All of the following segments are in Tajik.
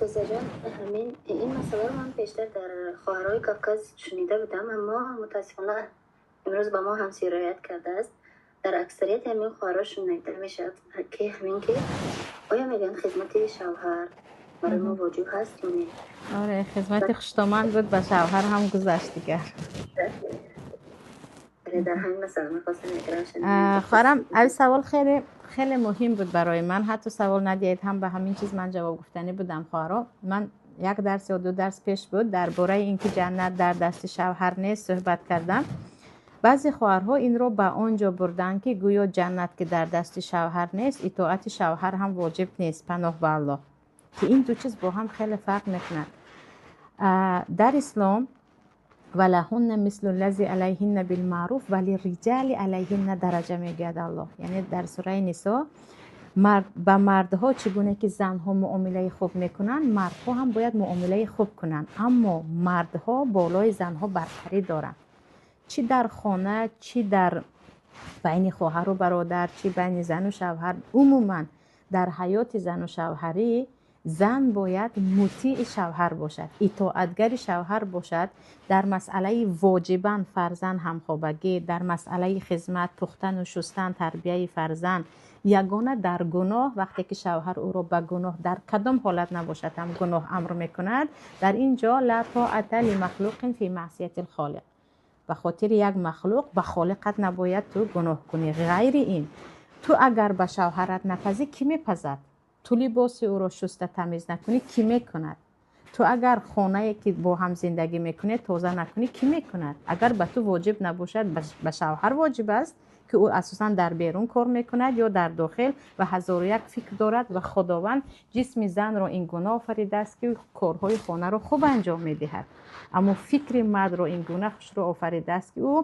Устозаҷон, ҳамин ин масъаларо ман пештар дар хоҳарҳои Кавказ шунида будам, аммо мутаассифона имрӯз ба мо ҳам сироят кардааст. Дар аксарияти ҳамин хоҳарҳо шунида мешавад, ки ҳамин ки оё мегӯянд, хизмати шавҳар барои мо воҷиб ҳаст ё не? Оре, хизмати хуштоманд буд, ба шавҳар ҳам гузашт дигар. Дар ҳамин масъала мехостам як равшанӣ. Хоҳарам, ин савол хеле хеле муҳим буд барои ман. Ҳатто савол надиҳед ҳам, ба ҳамин чиз ман ҷавоб гуфтанӣ будам. Хоҳаро, ман як дарс ё ду дарс пеш буд, дар бораи ин ки ҷаннат дар дасти шавҳар нест, суҳбат кардам. Баъзе хоҳарҳо инро ба он ҷо бурданд, ки гӯё ҷаннат ки дар дасти шавҳар нест, итоати шавҳар ҳам воҷиб нест. Паноҳ ба Аллоҳ, ки ин ду чиз бо ҳам хеле фарқ мекунад. Дар ислом ولهن مثل الذي عليهن بالمعروف وللرجال عليهن درجة мегӯяд Аллоҳ. Яъне дар сураи Нисо, ба мардҳо чӣ гуна ки занҳо муомилаи хуб мекунанд, мардҳо ҳам бояд муомилаи хуб кунанд, аммо мардҳо болои занҳо бартарӣ доранд, чӣ дар хона, чӣ дар байни хоҳару бародар, чӣ байни зану шавҳар. Умуман дар ҳаёти зану шавҳарӣ зан бояд мутеи шавҳар бошад, итоатгари шавҳар бошад дар масъалаи воҷибан фарзанд, ҳамхобагӣ, дар масъалаи хизмат, пухтану шустан, тарбияи фарзанд. Ягона дар гуноҳ, вақте ки шавҳар ӯро ба гуноҳ, дар кадом ҳолат набошад ҳам, гуноҳ амр мекунад, дар ин ҷо لا طاعة لمخلوق في معصية الخالق, ба хотири як махлуқ ба холиқат набояд ту гуноҳ кунӣ. Ғайри ин, ту агар ба шавҳарат напазӣ, кӣ мепазад? Ту либоси ӯро шуста тамиз накунӣ, кӣ мекунад? Ту агар хонае ки бо ҳам зиндагӣ мекунед, тоза накунӣ, кӣ мекунад? Агар ба ту воҷиб набошад, ба шавҳар воҷиб аст, ки ӯ асосан дар берун кор мекунад ё дар дохил ва ҳазору як фикр дорад. Ва Худованд ҷисми занро ин гуна офаридааст, ки корҳои хонаро хуб анҷом медиҳад, аммо фикри мардро ин гуна хушрӯ офаридааст, ки ӯ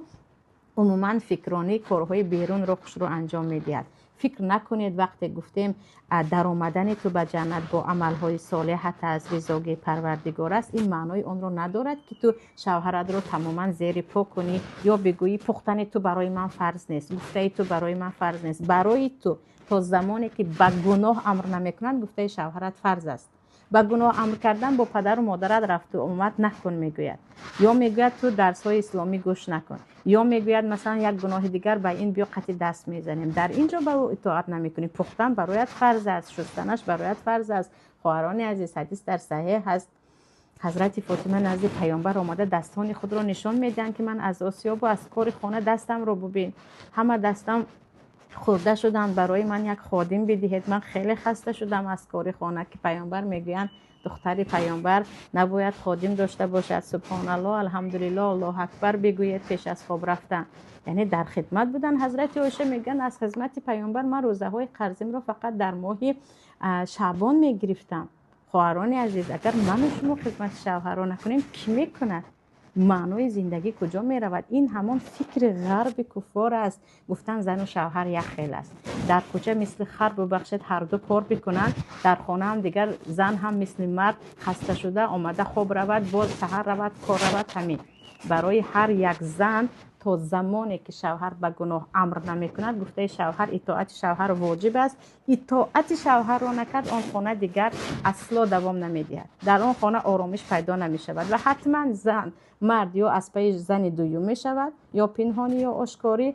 умуман фикронӣ корҳои берунро хушрӯ анҷом медиҳад. Фикр накунед, вақте гуфтем даромадани ту ба ҷаннат бо амалҳои солеҳат аст, ризогии Парвардигор аст, ин маънои онро надорад, ки ту шавҳаратро тамоман зери по кунӣ ё бигӯӣ, пухтани ту барои ман фарз нест, гуфтаи ту барои ман фарз нест. Барои ту то замоне ки ба гуноҳ амр намекунад, гуфтаи шавҳарат фарз аст. Ба гуноҳ амр кардан, бо падару модарат рафту омад накун мегӯяд, ё мегӯяд, ту дарсҳои исломӣ гӯш накун, ё мегӯяд, масалан, як гуноҳи дигар, ба ин биё қати даст мезанем, дар ин ҷо ба ӯ итоат намекунӣ. Пухтан барояд фарз аст, шустанаш барояд фарз аст. Хоҳарони азиз, ҳадис дар саҳеҳ ҳаст. Ҳазрати Фотима назди Паёмбар омада, дастони худро нишон медиҳанд, ки ман аз осиёбу аз кори хона дастамро бубин, ҳама дастам хӯрда шуданд, барои ман як ходим бидиҳед, ман хеле хаста шудам аз кори хона. Ки Паёмбар мегӯянд, духтари Паёмбар набояд ходим дошта бошад, субҳоналлоҳ, алҳамдулиллоҳ, аллоҳу акбар бигӯед пеш аз хоб рафтан. Яъне дар хидмат будан. Ҳазрати Оиша мегӯянд, аз хизмати Паёмбар ман рӯзаҳои қарзимро фақат дар моҳи шаъбон мегирифтам. Хоҳарони азиз, агар ману шумо хизмати шавҳарро накунем, кӣ мекунад? Маънои зиндагӣ куҷо меравад? Ин ҳамон фикри ғарби куффор аст. Гуфтан, зану шавҳар як хел аст, дар кӯча мисли хар, бубахшед, ҳарду кор бикунанд, дар хонаам дигар зан ҳам мисли мард хаста шуда омада хоб равад, боз саҳар равад, кор равад. Ҳамин барои ҳар як зан то замоне ки шавҳар ба гуноҳ амр намекунад, гуфтаи шавҳар, итоати шавҳар воҷиб аст. Итоати шавҳарро накард, он хона дигар асло давом намедиҳад, дар он хона оромиш пайдо намешавад ва ҳатман зан, мард ё аз пайи зани дуюм мешавад, ё пинҳонӣ, ё ошкорӣ,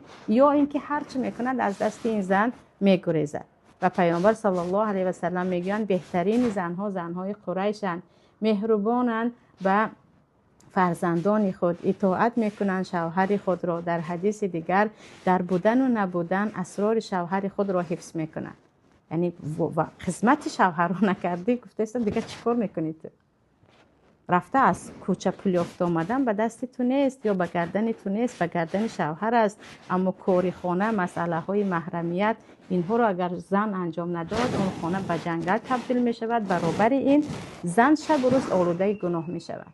ё ин ки ҳар чӣ мекунад, аз дасти ин зан мегурезад. Ва Паёмбар саллаллоҳу алайҳи васалам мегӯянд, беҳтарини занҳо занҳои қурайшанд, меҳрубонанд ба фарзандони худ, итоат мекунанд шавҳари худро. Дар ҳадиси дигар, дар будану набудан асрори шавҳари худро ҳифз мекунанд. Яъне хизмати шавҳарро накардӣ, гуфтаистам, дигар чӣ кор мекунӣ ту? Рафта аз кӯча пул ёфта омадан ба дасти ту нест ё ба гардани ту нест, ба гардани шавҳар аст. Аммо кори хона, масъалаҳои маҳрамият, инҳоро агар зан анҷом надод, он хона ба ҷангал табдил мешавад. Баробари ин зан шабу рӯз олудаи гуноҳ мешавад.